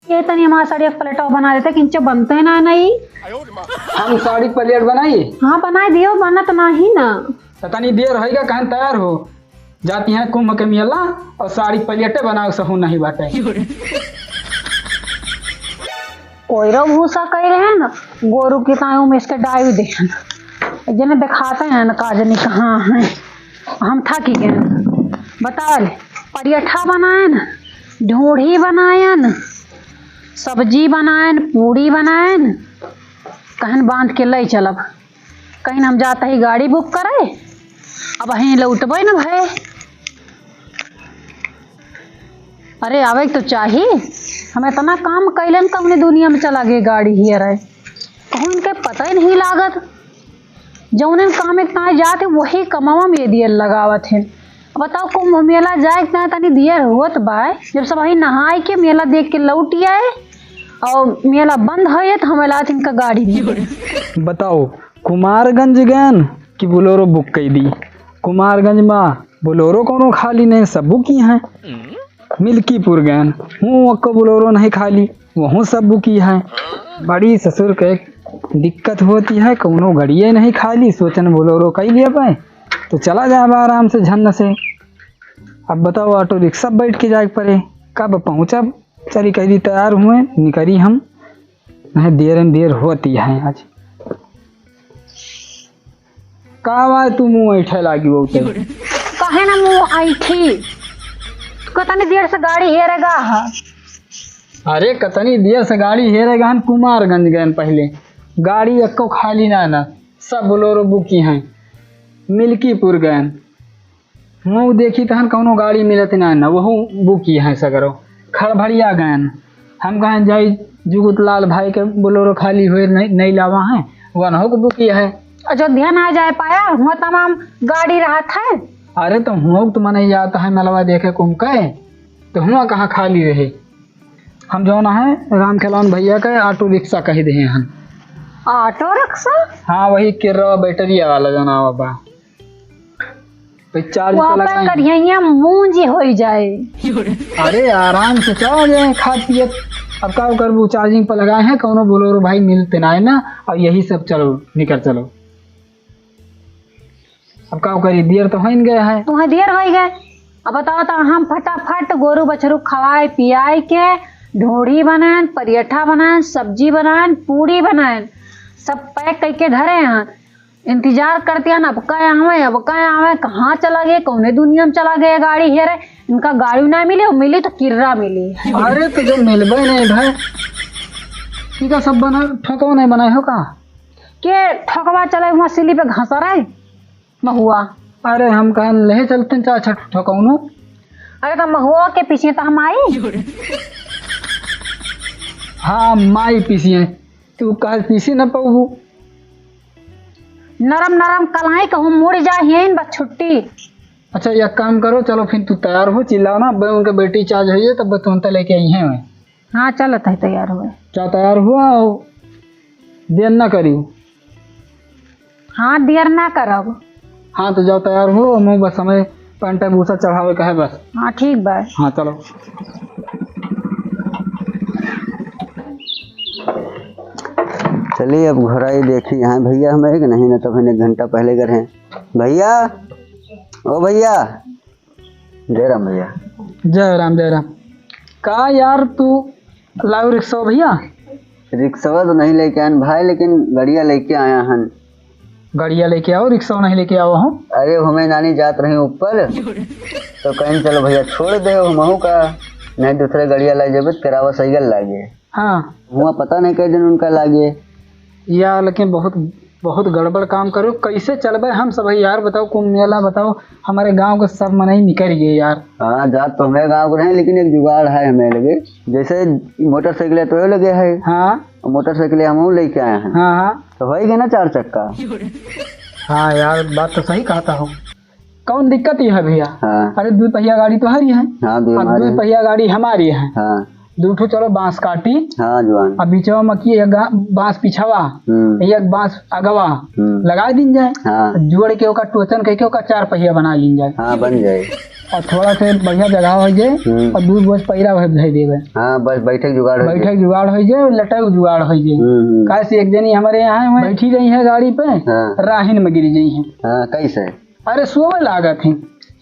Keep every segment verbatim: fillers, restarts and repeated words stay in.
ये तनी हमार साड़ी एक प्लेटवा बना देते, किंचे बनते ना नहीं। हम साड़ी प्लेट बनाई? हाँ, बनाई दियो, बनत नाही ना। त तनी देर होइगा, कहन तैयार हो। जाती हैं कुंभ के मेला और साड़ी प्लेटे बनाओ, सहू नहीं बाटे। कोयरो भूसा कह रहे हैं ना, गोरू की ताई में इसके डाई दे हैं। जने दिखाते हैं ना, का जनी कहाँ हैं। हम थकी गए। बता ले, परियठा बनायन, ढोढ़ी बनायन, सब्जी बनायन, पूड़ी बनायन, कहन बांध के ले चलब। कहीं हम जाता ही गाड़ी बुक करे, अब वहीं लौटबे न भए। अरे आवे के तो चाही, हम इतना काम कैलन, कौने दुनिया में चला गए गाड़ी हियर है, कहूँ इनके पता ही नहीं लागत। जौने काम इतना जात है, वही कमावा में ये दियर लगावत है। अब बताओ, कुंभ मेला जाए के तनी दियर होत बा, जब सब वही नहाए के मेला देख के लौट आए और मेला बंद हो जाए तो हमें लागत इनका गाड़ी नहीं दे। बताओ, कुमारगंज गयन कि बोलेरो बुक कई दी? कुमारगंज में बोलेरो कौनो खाली नहीं, सब बुकी हैं। मिल्कीपुर गयन, हूँ ओको बोलेरो नहीं खाली, वहूँ सब बुकी है। बड़ी ससुर के दिक्कत होती है, कौनो गड़िए नहीं खाली, सोचन बोलेरो कई लिया पाए तो चला जाए आराम से झन्न से। अब बताओ, ऑटो रिक्शा बैठ के जाए के पड़े, कब पहुँचब? चली कह दी तैयार हुए, निकरी हम, नहीं देर में देर होती है आज। का बात तू मुँह ऐठे लागी बहुते? काहे ना मुँह ऐठी? कतनी देर से गाड़ी हेरेगा हा? अरे कतनी देर से गाड़ी हेरेगा हन, कुमारगंज गयन पहले। गाड़ी एक्को खाली ना ना, सब बोलेरो बुकी हैं। मिल्कीपुर गयन। मुँह देखी तहन कौनो गाड़ी मिलत ना ना, वहू बुकी हैं सगरो। खड़भड़िया गयन। हम कहन जाई जुगुत लाल भाई के बोलेरो खाली हुए नहीं, नहीं लावा है, वनहु को बुकी है। अयोध्या ना जाए पाया, हुआ तमाम गाड़ी रहत है। अरे तो हुआ तो मने जात है मलवा देखे कुम के, तो हुआ कहाँ खाली रहे। हम जौन है राम खेलौन भैया के ऑटो रिक्शा कह दे हैं। ऑटो रिक्शा? हाँ, वही किर्रवा बैटरिया वाला जौन आवा बा। तो चार्ज वहाँ पे पर लगाए। करिया मूंज होई जाए। अरे आराम से चला जाए खात पियत। अब का करबू, चार्जिंग पर लगाए हैं, कौनो बोलेरो भाई मिलते ना है ना, और यही सब चलो, निकल चलो। अब का करी, देर तो होइन गया है। तुम्हें देर होइ गए। अब बताओ तो हम फटाफट गोरू बछरू खवाए पियाए के ढोढ़ी बनाएन, परियठा बनाएन, सब्जी बनाएन, पूड़ी बनाएन, सब पैक करके धरे हैं। इंतजार करते हैं, अब का आवे, अब का आवे, कहाँ चला गए, कौने दुनिया में चला गए गाड़ी हेरे। इनका गाड़ी ना मिली, और मिली तो किर्रा मिली। अरे तो जब मिलबे नहीं भाई, ठीक है, सब बना, ठोकवा नहीं बनाए हो का? के ठोकवा चले हुआ सिली पे घसरे महुआ। अरे हम कहन ले चलते चाचा ठोकौनो। अरे तो महुआ के पीछे तो हम आई। हाँ, माई पीछे, तू कह पीछे न पाऊ। नरम नरम कलाई कहूँ मुड़ जा, यहीं बस छुट्टी। अच्छा, एक काम करो, चलो फिर तू तैयार हो, चिल्लाओ ना, बे उनके बैटरी चार्ज होइए, तब तुरंत लेके आई हैं। हाँ, चलत है, तैयार हुए। क्या तैयार हुआ? देर ना करी। हाँ, देर ना करब। हाँ, तो जाओ, तैयार हो, हम बस समय पंटा भूसा चढ़ावे का है बस। हाँ, ठीक बा। हाँ, चलो। चलिए, अब घोड़ाई देखी यहाँ भैया हमें कि नहीं, ना तो फिर एक घंटा पहले कर हैं। भैया, ओ भैया, जय राम भैया। जय राम, जय राम। का यार, तू लाओ रिक्शा भैया? रिक्शा तो नहीं लेके आन भाई, लेकिन गड़िया लेके आया हन। गड़िया लेके आओ, रिक्शा नहीं लेके आओ हो। अरे, हमें नानी जात रही ऊपर, तो कहीं चलो भैया छोड़ दे हमहू का, नहीं दूसरे गड़िया ला जेबे, तेरावा साइकिल लागे। हाँ। हुआ पता नहीं कई दिन उनका लागे। यार, लेकिन बहुत, बहुत गड़बड़ काम करो। कैसे चलबे हम सब यार? बताओ, कुंभ मेला बताओ, हमारे गांव के सब मनई निकल गए यार। हाँ, जात तो हमारे गांव के नहीं, लेकिन एक जुगाड़ है हमें लगे। जैसे मोटरसाइकिल तो लगे है। हाँ। मोटरसाइकिल हम लेके आए हैं। हाँ, हाँ। तो हो ही गए ना चार चक्का। हाँ यार, बात तो सही कहता हो। कौन दिक्कत ये है भैया? हाँ। अरे, दुई पहिया गाड़ी तो हरी है। हाँ, दुई अब हमारी दुई है। पहिया गाड़ी हमारी है। हाँ। दू ठो चलो बांस काटी। हाँ, जवान। अब बीचवा में की एक गा-, बांस पिछवा, हम्म। एक बांस अगवा हम्म। लगा दीन जाए। हाँ। जोड़ के ओका टोचन कह के ओका चार पहिया बना लीन जाए। हाँ, बन जाए। और थोड़ा से बढ़िया जगह होइ जाए हम्म। और दू बोझ पैरा भर धइ देबे। हाँ, बस बैठे के जुगाड़ होइ जाए। बैठे के जुगाड़ होइ जाए, लेटे के जुगाड़ होइ जाए। हम्म, हम्म। काहे से एक जनी हमरे यहाँ है, वहीं बैठी रही है गाड़ी पे, हाँ। राहिन में गिर गई है। हाँ, कैसे? अरे सोवे लागत है।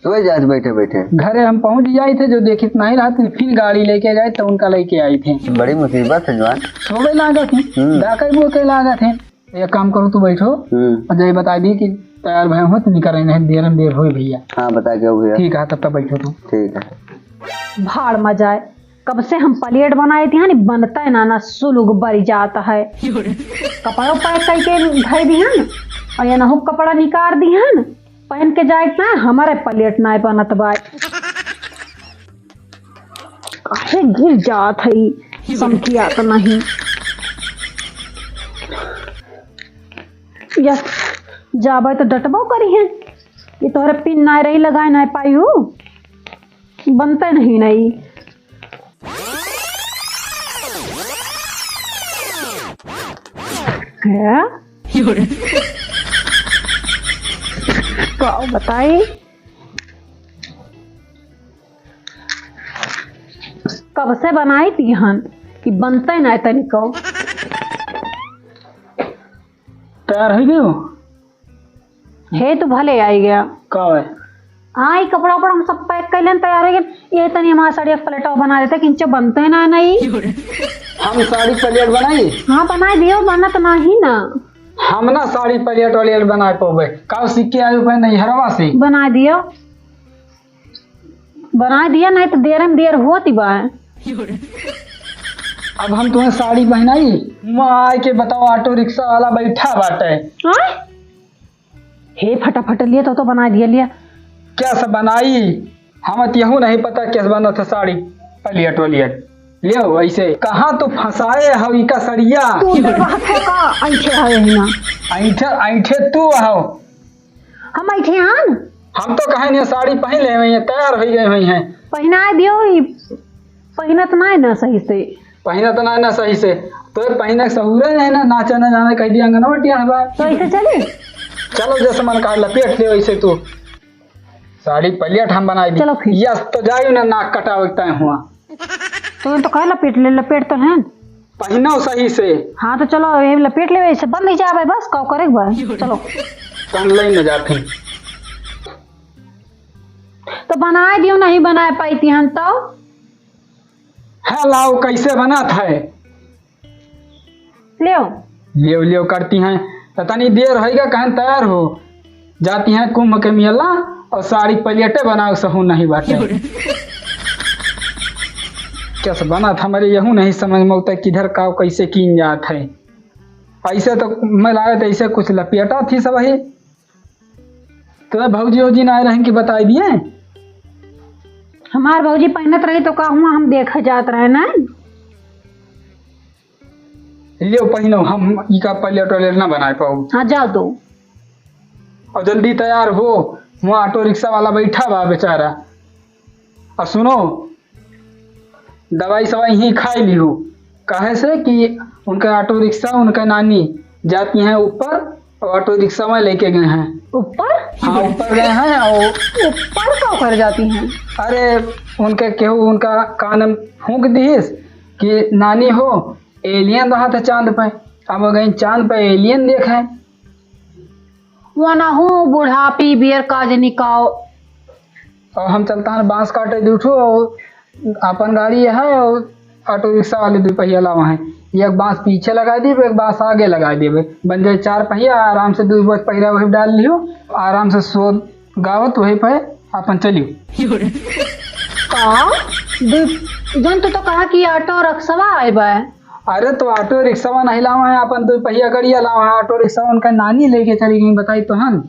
सोए जात बैठे बैठे। घरे हम पहुँच जाइत है, जो देखित नहीं रहत, फिर गाड़ी लेके जाइत तो उनका लेके आइत है। बड़ी मुसीबत है जवान। सोवे लागत है, हम्म। डाकै बोके लागत है। एक काम करो, तू बैठो हम्म। और जाई बताइ दी कि तैयार भए हो तो निकल रहे हैं, देर में देर होई भैया। हाँ, बताइ के आओ भैया। ठीक है, तब तक बैठो तू। ठीक है। भाड़ में जाए, कब से हम प्लेट बनाई थी, हाँ, बनता है ना, ना सुलुग बरी जाता है। कपड़ों पैक करके धर दी हन और ये नहुक कपड़ा निकाल दी हन, पहन के जाए ना, हमारे प्लेट ना बनत बा। काहे गिर जात है, समकिया तो नहीं। या जाबे तो डटबो करी है, ये तोहरे पिन ना रही, लगाए ना पाई हूँ, बनते नहीं, नहीं। हैं? का बताई, कब से बनाई थी हन कि बनते ना तनिको। तैयार हो गयो? हे, तू भले आई गया। का है? हाँ, ये कपड़ा उपड़ा हम सब पैक कर लेन, तैयार हो गए। ये तनी हमारा साड़ी एक प्लेटवा बना देते, किंचो बनते ना, नहीं। हम साड़ी प्लेट बनाई? हाँ, बनाई दियो, बनत नाही ना। हम ना साड़ी प्लेट व्लेट बनाए पावे। का सीख के आयो पे नैहरवा से? बना दियो, बना दिया, नहीं तो देर में देर होती बा। अब हम तुम्हें साड़ी पहनाई, वहाँ आए के बताओ, ऑटो रिक्शा वाला बैठा बाटे। हाँ? हे फटाफट लिया तो, तो बना दिया, लिया। क्या सब बनाई? हम तो यहू नहीं पता कैसे बनत है साड़ी। पलियट वलियट लियो ऐसे। कहाँ तो फंसाए हो इका सड़िया? तू तो बात है का, ऐंठे है यही ना। ऐंठे, ऐंठे तू हो। हम ऐंठे हन? हम तो कहे नहीं, साड़ी पहन ले हुई हैं, तैयार हो गए हुई हैं। पहनाए दियो, ई पहिनत ना है ना सही से। पहिनत ना है ना सही से। तो ये पहिने के सहूरे नहीं ना, नाचे ना जाने, कह दिया अंगनवा टिया बा। तो ऐसे चली? चलो, जैसे मन कहा, लपेट ले वैसे तू। साड़ी पलियट हम बनाई दी। चलो फिर। यस, तो जाइयो ना, नाक कटावे तय हुआ। तो ये तो कहे लपेट ले, लपेट तो है। पहिनो सही से। हाँ, तो चलो, ये लपेट लेवे, ऐसे बंद ही जावे, बस, का करे के बा? चलो। तो हम लाइन में जाते हैं। तो बनाए दियो, नहीं बनाए पाई थी हम तो। है, लाओ, कैसे बनत है? लियो। लियो, लियो करती हैं। तो तनी देर होइगा, कहन तैयार हो। जाती हैं कुंभ के मेला और साड़ी पलियटे बनाओ, सहू नहीं बाटे। कैसे बनत हमरे, यहू नहीं समझ में उतर किधर का कैसे कीन जात है। ऐसे तो मैं लागत ऐसे कुछ लपेटा थी सब ही। तो भौजी, भौजी ना आए रहन कि बताई दिए? हमार भौजी पहनत रही तो का हुआ, हम देखे जात रहे ना। लियो पहिनो, हम इका पलेट वलेट ना बनाए पाऊ। हाँ, जाओ दो। और जल्दी तैयार हो, वहाँ ऑटो रिक्शा वाला बैठा बा बेचारा। और सुनो, दवाई सवाई ही खाई लिहू, काहे से कि उनका ऑटो रिक्शा, उनका नानी जाती हैं ऊपर और ऑटो रिक्शा में लेके गए हैं। ऊपर? हाँ, ऊपर गए हैं और ऊपर का कर जाती हैं? अरे, उनके केहू उनका कान में फूंक दिस कि नानी हो, एलियन रहा था चांद पे, अब वो गई चांद पे एलियन देखे। वनहु बुढ़ापी बियर काज निकाओ। और हम चलता हन बांस काटे दू ठो, और अपन गाड़ी है और ऑटो रिक्शा वाले दो पहिया लावा है। एक बांस पीछे लगा दी, एक बांस आगे लगा दी, बन जाए चार पहिया, आराम से दो बोझ पहिरा वही डाल लियो, आराम से सो गावत वही पे अपन चलियो। का? दू जन तो, तो कहा कि ऑटो रिक्शा आए बा। अरे तो ऑटो रिक्शा नहीं लावा है, अपन दो पहिया गड़िया लावा है, ऑटो रिक्शा उनका नानी लेके चली गई, बताई तो हन।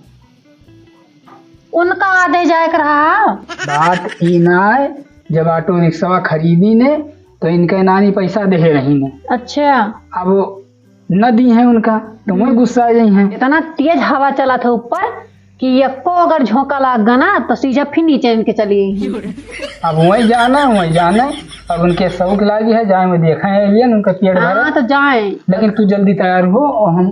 उनका आधे जाए के रहा। बात ई ना है, जब ऑटो रिक्शा खरीदी ने तो इनके नानी पैसा देहे रही ने। अच्छा। अब न दी है उनका तो मैं गुस्सा आ जाई है। इतना तेज हवा चला था ऊपर कि एको अगर झोंका लाग गया ना तो सीधा फिर नीचे इनके चली गई। अब वही जाना, वही जाना। अब उनके शौक लागी है, जाए में देखा है एलियन, उनका पेट भरा। हाँ, तो जाए। लेकिन तू जल्दी तैयार हो और हम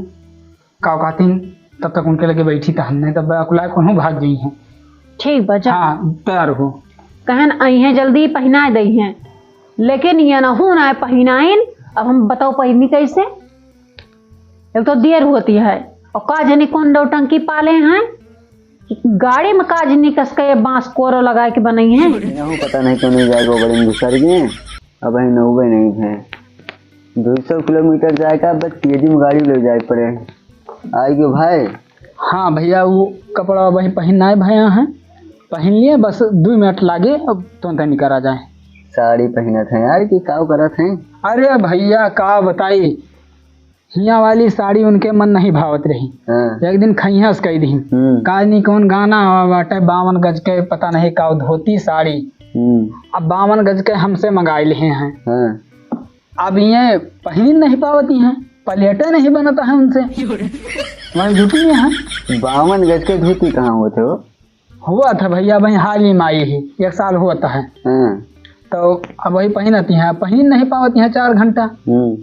का कहतीन, तब तक उनके लगे बैठी तो हमने तब अकुलाए कोनो भाग गई हैं। ठीक बा, जा। हाँ, तैयार हो। कहन अइहें जल्दी पहिनाए दइहें, लेकिन ये नहू ना पहिनाइन। अब हम बताओ पहिनी कैसे? एक तो देर होती है, और का जानी कौन नौटंकी पाले हैं, गाड़ी में का जानी कस के ये बांस कोरो लगाए के बनइहें। यहू पता नहीं कौन जाए गोबड़ी में घुसर गए। अब ही नौबे नहीं भे, दो सौ किलोमीटर जाए का, बस तेजी में गाड़ी ले जाए पड़े। आई गयो भाई। हाँ भैया, वो कपड़ा वही पहिनाए भैया हैं, पहिन लिए, बस दो मिनट लागे, अब तुरंत निकल आ जाए। साड़ी पहिनत हैं यार, कि काव करत हैं? अरे भैया, का बताई, हियाँ वाली साड़ी उनके मन नहीं भावत रही। हाँ। एक दिन खइहस कह दी, हम्म। का नहीं कौन गाना आवा बाटे, बावन गज के पता नहीं का धोती साड़ी। हम्म। अब बावन गज के हमसे मंगाए लिए हैं। हाँ। अब ये पहिन नहीं पावती हैं, पलेटे नहीं बनता है उनसे। वही जुटी हैं। बावन गज के धोती कहाँ होते हो? हुआ था भैया, वही हाल ही में आई ही, एक साल हुआ था है। हाँ। तो अब वही पहिनती हैं, पहिन नहीं पावती हैं चार घंटा। हम्म।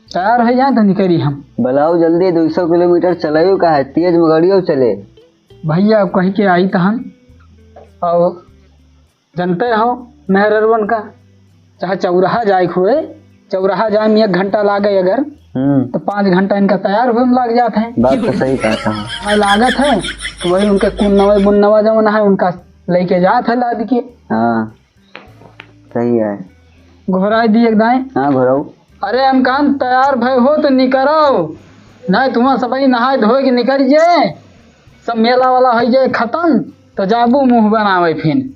तैयार हो जाए तो निकली हम। बुलाओ जल्दी, दो सौ किलोमीटर चलाइयो का है, तेज में गाड़ियों चले। भैया कह के आई तहन, और जनते हो मेहररुअन का, चाहे चौराहा जाए के हुए, चौराहा जाए में एक घंटा लागे अगर, हम्म। तो पाँच घंटा इनका तैयार हुए में लाग जात है। बात तो सही कहता हूँ। हाँ, लागत है, तो वही उनके कुन्नवा मुन्नवा जवन है, उनका लेके जात है लाद के। हाँ, सही है। घोराई दी एक दाएं। हाँ, घोराऊ। अरे हम कहन तैयार भय हो तो निकरो, नहीं तुम्हार सबही नहाए धोए के निकल जे, सब मेला वाला हो जाए खत्म, तो जाबू मुँह बनावे फिन।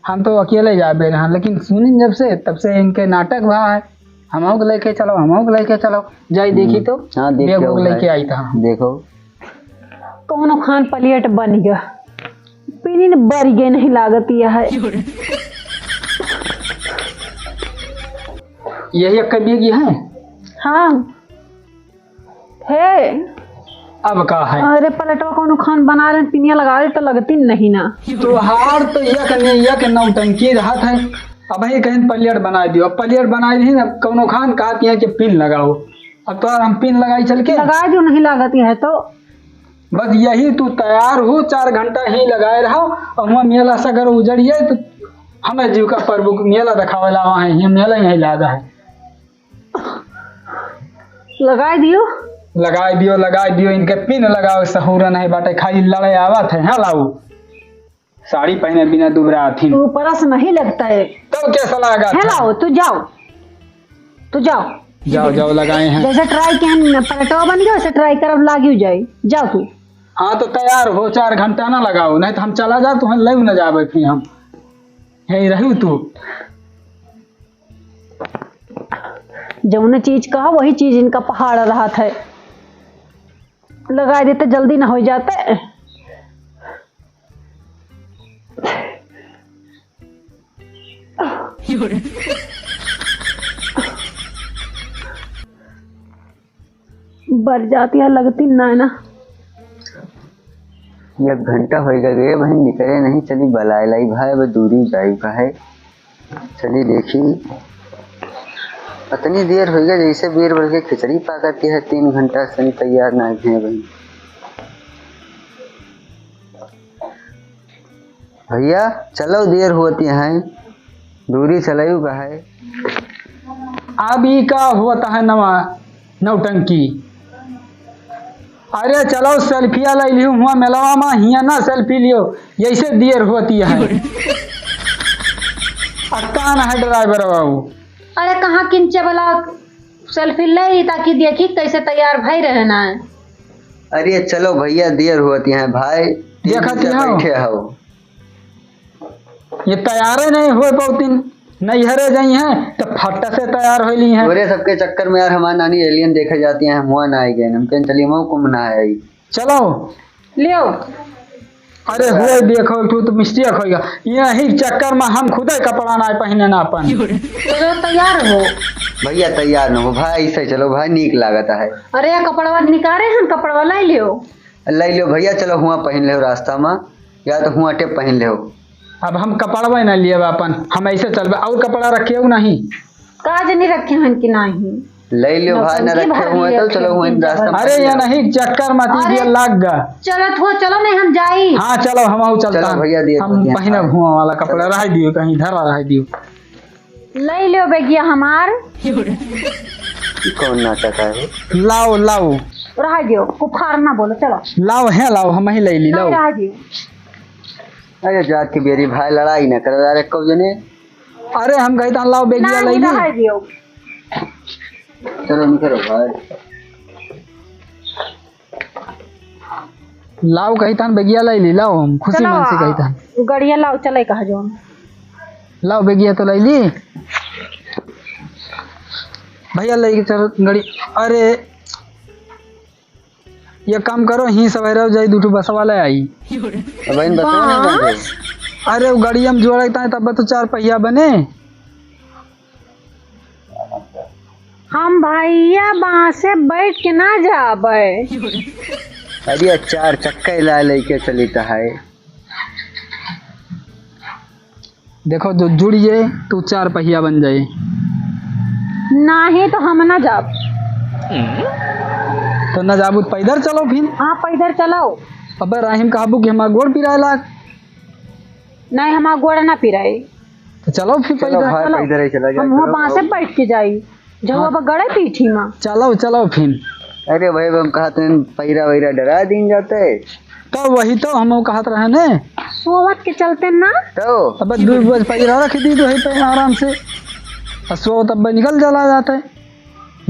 हम तो अकेले जाबे रहा, लेकिन सुनिन जब से, तब से इनके नाटक भा है, हमहू के लेके चलो, हमहू के लेके चलो। जाई देखी हम्म। तो हाँ, देख बैग लो उग भाई। लेके आई था। देखो। कौनो खान पलेट बन गया, पिनिन बरी गए नहीं लागत यह है। यही एक बैग है? हाँ। हे। अब का है? अरे पलटवा कौनो खान बना रहे, पिनिया लगा दे तो लगती नहीं ना। तोहार तो यक ने यक नौटंकी रहत है। अब ही कहीं पलियर बनाए दियो, अब पलियर बनाए नहीं ना, कौनो खान कहती है कि पिन लगाओ। अब तो हम पिन लगाई चल के। लगा जो नहीं लागत है तो। बस यही तू तैयार हो, चार घंटा ही लगाए रहो, और वहाँ मेला सगर उजड़िए तो हमें जीव का प्रभु मेला दिखावे लावा है, ये मेला यही लागा है। लगाए दियो। लगाए दियो, लगाए दियो, इनके पिन लगाओ, सहूरन है बाटे, खाली लड़े आवत है। हाँ लाऊ, साड़ी पहने बिना दुबरा आथिन। ऊपर से नहीं लगता है। तब कैसा लगा? है लाओ, तू जाओ, तू जाओ। जाओ, जाओ, लगाए हैं। जैसे ट्राई के हम पलटवा बन गए, वैसे ट्राई करब लागियो जाए। जाओ तू। हाँ, तो तैयार हो, चार घंटा ना लगाओ, नहीं तो हम चला जा, तुहन ले न जाबे फिर हम। यही रहू तू। जौन चीज कहा, वही चीज इनका पहाड़ रहत है। लगा देते, जल्दी ना हो जाते। बर जाती है, लगती ना है ना। एक घंटा होइगा गे बहिन, निकरे नहीं, चली बलाए लाई भाई, अब दूरी जाई भाई। चली देखी, अतनी देर होइगा जैसे बीरबल के खिचड़ी पाकत के है, तीन घंटा से तैयार ना भे बहिन। भैया, चलो, देर होती है, दूरी चलायु का है। अब ई का होता है नवा नौटंकी? अरे चलो, सेल्फिया ले लियो, हुआ मेलवा में, हिया ना सेल्फी लियो, यैसे देर होती है। अक्का ना है ड्राइवर बाबू। अरे कहाँ किंचे वाला सेल्फी ले, ताकि देखी कैसे तैयार भई रहे ना है। अरे चलो भैया, देर होती है भाई, देखत टीवी पे हो। बैठे हो। ये तैयारे नहीं हो पौतिन, नैहरे जाई हैं तो फट से तैयार हो ली हैं। तोरे सबके चक्कर में यार हमारी नानी एलियन देखे जाती हैं, हम हुआ ना आई गए, हम कहें चलिए मऊ कुंभ ना आई। चलो। लियो। अरे हुए देखो, तू तो मिस्टेक होइगा। यही चक्कर में हम खुदे कपड़ा ना पहने ना अपन। तो तैयार हो। भैया तैयार न हो भाई, ऐसे चलो भाई, नीक लागत है। अरे कपड़वा निकारे हम, कपड़वा लाई लियो। लाई लियो भैया, चलो हुआ पहन ले रास्ता में, या तो हुआ टेप पहन ले। अब हम कपड़वा ना लिए अपन, हम ऐसे चलबे, और कपड़ा रखे हो नहीं? काज नहीं रखे हन कि नहीं? ले लियो भाई, ना नौटंकी रखे भर हुए लिए तो चलो, थे वहीं तीन रास्ता जगह। अरे, ये नहीं, चक्कर मत अरे, ये लग गा। चलत हो, चलो नहीं, हम जाई। हाँ, चलो, हम आऊ चलता चलो है। भैया, दिए हम तो दिए। पहने हुआ वाला कपड़ा रह दियो, कहीं धरा रह दियो। ले लियो बेगिया हमार। ई कौन नाटक है? लाओ, लाओ। रह दियो, कुफार ना बोलो, चलो। लाओ, है, लाओ, हम ही ले ली, लाओ। नहीं, रह दियो। अरे, जात के बेरी भाई, लड़ाई ना करो यार, एको जने। अरे, हम कही था, लाओ, बेगिया नहीं, ले ली। रह दियो। चलो, निकलो भाई। लाओ कही तहन बेगिया लाई ली, लाओ, हम खुशी चलो, मन से कही तहन। गड़िया लाओ, चले कहा जो। लाओ बेगिया तो लाई ली। भैया लेके चलो गड़ी। अरे, ये काम करो, ही सवेरे जाई, दू ठो बस वाला आई। अब इन बसवा नहीं बंद है। अरे, वो गड़िया में जोड़े ताई, तब तो चार पहिया बने। हम भैया बांसे बैठ के ना जाबे। अरे चार चक्का ला लेके चली त है। देखो जो जुड़िए तो चार पहिया बन जाए। नाही तो हम ना जाब। तो ना जाबू तो पैदल चलो फिर। हाँ पैदल चलो। अबे राहिम कहबू कि हमार गोड़ पिराए लाग। नहीं हमार गोड़ ना पिराए। तो चलो फिर चलो पैदल। भाई, चलो। पैदल ही चला जाए, हम वहाँ चलो। बांसे बैठ के जाई, जो हाँ। अब गड़े पीठी मा। चलो, चलो फिर। अरे भाई, हम कहत रहे, पैरा वैरा डरा दीन जाते। तो वही तो हम कहत रहे ने। सोवत के चलते ना। तो? अब दू बज पैरा रख दी तो है पे आराम से। और सोवत अब निकल चला जाते।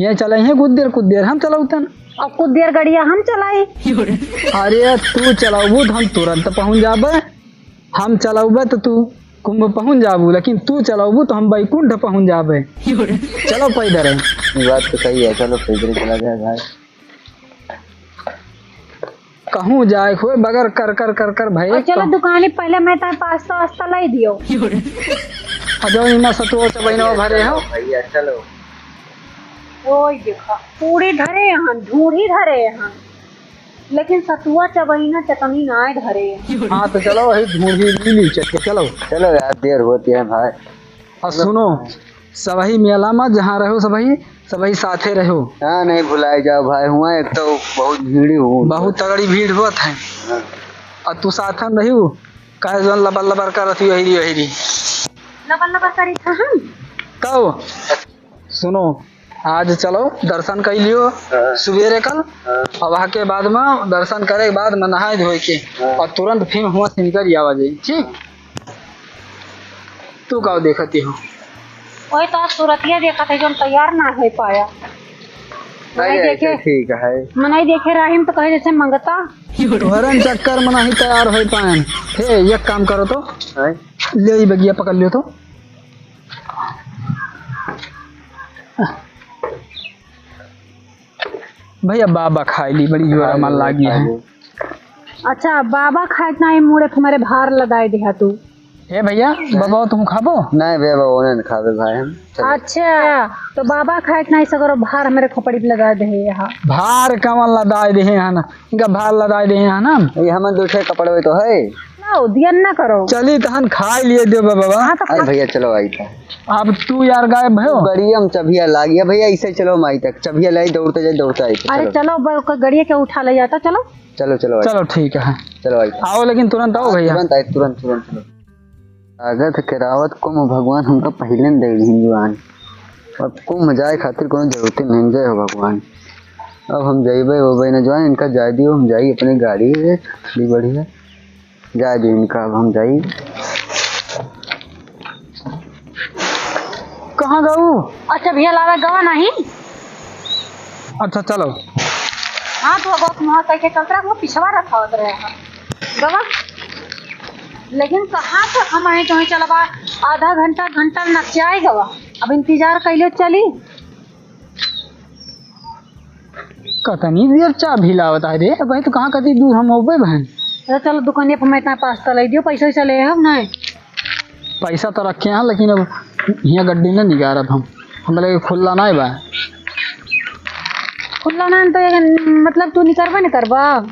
ये चले हैं कुछ देर, कुछ देर हम चलौतन। अब कुछ देर गड़िया हम चलाई। अरे तू चलाबू तो हम तुरंत पहुँच जाबे। हम चलौबे तो तू कुंभ पहुँच जाबू, लेकिन तू चलौबू तो हम बैकुंठ पहुँच जाबे। चलो पैदल है। ये बात तो सही है, चलो पैदल चला जाए भाई। कहूँ जाए खोए बगर कर कर कर कर भाई। और चलो दुकानी पहले मैं तार पास्ता वास्ता लाई दियो। और जो इमा सतुआ चबैना भरे हो। भैया चलो। ओए देखा, पूरी धरे हन, ढूंढी धरे हन। लेकिन सतुआ चबहिना चटनी नाय धरे। हाँ, तो चलो वही ढूंढी ली ली चट के, चलो। चलो यार, देर होती है भाई। और सुनो, सबही मेला मा जहाँ रहो सबही, सबही साथे रहो। हाँ, नहीं भुलाए जाओ भाई, हुआ एक तो बहुत भीड़ ही हो। बहुत तगड़ी भीड़ होत है। हाँ। और तू साथ में रहो, काहे जौन लबर लबर करत ही वही वही। लबर लबर करी था हम। तब सुनो, आज चलो दर्शन कर लियो हाँ। सुबेरे कल। हाँ। और वहाँ के बाद में दर्शन करे के बाद में नहाए धोए के हाँ। और तुरंत फिर हुआ से निकल आवा जाई, ठीक? तू का देखती हो? वही तो आज सूरतिया देखत है, जो तैयार ना हो पाया। नहीं, मनई ऐसे देखे, ठीक है। मनई देखे राहिम तो कहे जैसे मंगता। तोहरन चक्कर में नहीं तैयार हो पाए। हे, एक काम करो तो, हैं? ले ई बगिया पकड़ लियो तो। भैया, बाबा खाई ली, बड़ी जोरा खाई मार ली, लागी खाई है। ली। अच्छा, बाबा खाए के नाही मुड़े तुम्हारे भार लदाए दिहा तू। ए भैया, हैं? बाबा तुम खाबो? नहीं भैया, बाबा उन्हें नहीं खाबे भाई हम। चलो। अच्छा, तो बाबा खाए के नाही सगरो भार हमारे खोपड़ी पे लदाए दे यहाँ। भार कमल लदाए दे यहाँ ना, इनका भार लदाए दे यहाँ ना। ये हमारे दूसरे कपड़े तो है। लाओ, दिया ना करो। चली तहन खाई लिए देव बाबा। हाँ, तो अरे खा। भैया, चलो आई था। अब तू यार गायब भयो। गड़िया में चबिया लाग गया भैया, इसे चलो माई तक। चबिया लाई, दौड़ते जाए, दौड़ते आई थे, अरे चलो। चलो, ब-, क-, गड़िया के उठा ले जाता, चलो। चलो, चलो, आई। चलो, ठीक है। चलो, आई। आओ, लेकिन तुरंत आओ हाँ, भैया। तुरंत आई, तुरंत, तुरंत, तुरंत। लागत है केरावत कुंभ भगवान हमका पहिले न दे दीन जुआन। अब कुंभ जाए खातिर कोनो जरूरत नहीं, जय हो भगवान। अब हम जइबे होबे न जुआन, इनका जाए दियो, हम जाई अपने गाड़ी से, बड़ी बढ़िया। जाए दे इनका, अब हम जाई। कहाँ गऊ? अच्छा भैया, लाला गवा नहीं। अच्छा, चलो। हाँ, तो अब वहाँ कह के चलत रहा, वो पिछवा रखा होत रहे हैं। गवा। लेकिन कहाँ से हम आए, तुम्हें चलबा आधा घंटा, घंटा नचाए गवा। अब इंतजार कैले चली। कतनी देर चाभी लावत है रे? भाई, तो कहाँ कती दूर हम होबे बहन? अरे चलो, दुकानिया पर मैं इतना पास्ता ले दियो, पैसा वैसा ले आओ ना। पैसा तो रखे हैं, लेकिन अब हियाँ गड्डी ना निकारब हम। हम लगे खुल्ला ना बा। खुल्ला ना तो ये, मतलब, तू निकरबा, निकरबा?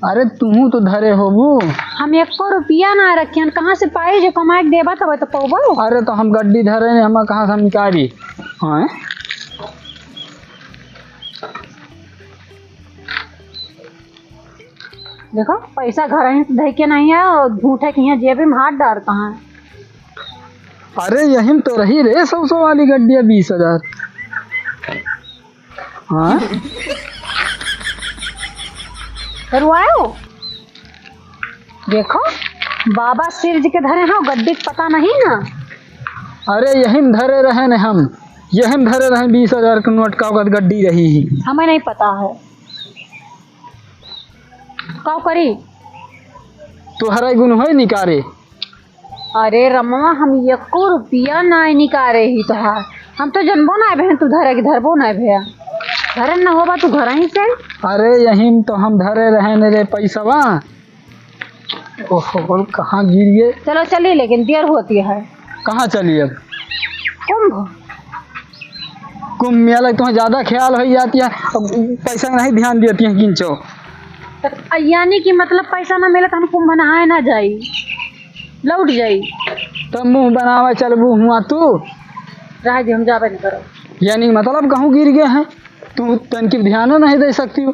अरे, तुहू तो धरे होबू। हम एको रुपया ना रखियन, कहाँ से पाई? जो कमाए के देबा, तब तो पौबो। अरे, तो हम गड्डी धरे ने, हम कहाँ से हम निकारी? हाँ? देखो, पैसा घर ही से धइ के नहीं है और झूठे के यहाँ जेबे में हाथ डारता है। अरे, यही में तो रही रे सौ सौ वाली गड्डिया बीस हजार। हाँ? रुआयो? देखो, बाबा शिव जी के धरे हैं, गड्डी के पता नहीं ना। अरे, यही में धरे रहे ने हम, यही में धरे रहे बीस हजार के नोट का वक्त गड्डी रही ही। हमें नहीं पता है। का करी? तोहरा गुण होई निकारे। अरे रमवा, हम एको रुपया नाय निकारे ही तोहार। हम तो जनबो नाय भे, तू धरे के धरबो नाय भे। धरे न होबा तू घर ही से। अरे यही में तो हम धरे रहे ने रे पैसवा। ओहो, कहाँ गिर गए? चलो चली, लेकिन देर होती है। कहाँ चली अब? कुंभ। कुंभ मेला तुम्हें ज्यादा ख्याल हो जाती है, अब पैसा नहीं ध्यान देती है किंचो। तो यानी कि मतलब पैसा ना मिले तो हम कुंभ नहाए ना जाई, लौट जाई। तो मुंह बनावे चलबू हुआ तू। रह दे, हम जाबे नहीं करो। यानी मतलब कहूँ गिर गए हैं, तू तनकी ध्यान नहीं दे सकती हो।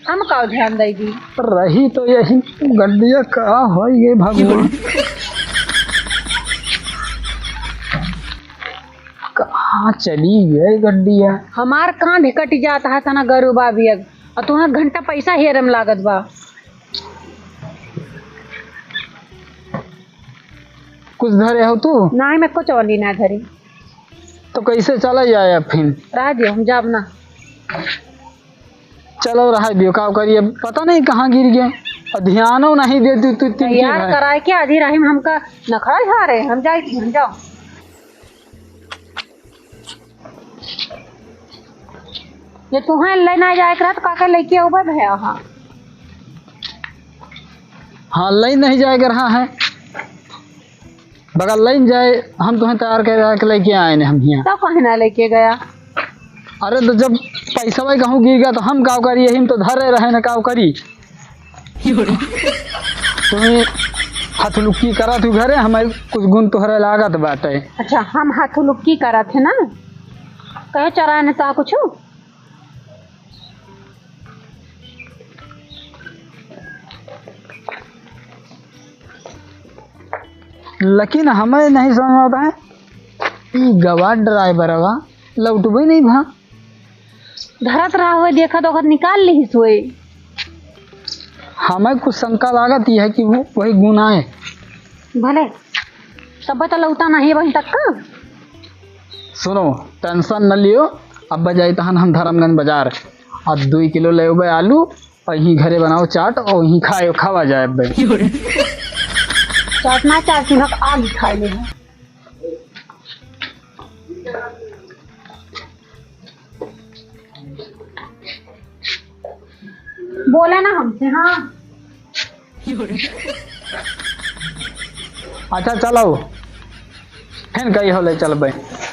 हम का ध्यान देगी? रही तो यही गड्डिया का हो ये भगवान। कहाँ चली गई गड्डिया? हमार कांध कट जाता है तना गरु बाबियग, और तुम्हारा घंटा पैसा हेरम लागत बा। कुछ धरे हो तू? नहीं, मैं कुछ और नहीं ना धरी। तो कैसे चला जाए अब फिर? रह दियो, हम जाब ना। चलो रह दियो, का करिए, पता नहीं कहाँ गिर गए, और ध्यानो नहीं देती तू, तू, तू तैयार कराए के आधी राही में हमका नखरा झारे, हम जाए, हम जाओ। ये तुहें लेना जाए के रहा तो काका लेके आउबे भैया। हाँ, हाँ, लेन नहीं जाए के रहा है, बगल लेन जाए, हम तुहें तैयार कर के लेके आए ने हम यहाँ। तब काहे ना लेके गया? अरे तो जब पैसा भाई कहूँ गिर गया तो हम काव करी, यही में तो धरे रहे न काव करी। तुम्हें हथलुक्की करत हूँ घरे, हमें कुछ गुण तोहरे लागत बाटे। अच्छा, हम हथलुक्की करत है ना, कहे चराए न सा कुछ। लेकिन हमें नहीं समझ आता है, ई गवा ड्राइवरवा लौटबे नहीं भा। धरत रहा हुए, देखत ओखत निकाल ली हुए। हमें कुछ शंका लागत ही है कि वो वही गुण आए। भले, सब तो लौटा नहीं वहीं तक का। सुनो, टेंशन न लियो, अब जाई तहन हम धर्मगंज बाजार, अब दुई किलो लेबे आलू, और यहीं घरे बनाओ चाट, और यहीं खाए, खावा जाए अब। चाट ना, चाट चूल्हा आग खाए ले। बोला ना हमसे, हाँ। अच्छा चलो, फिर कही होले चलबे।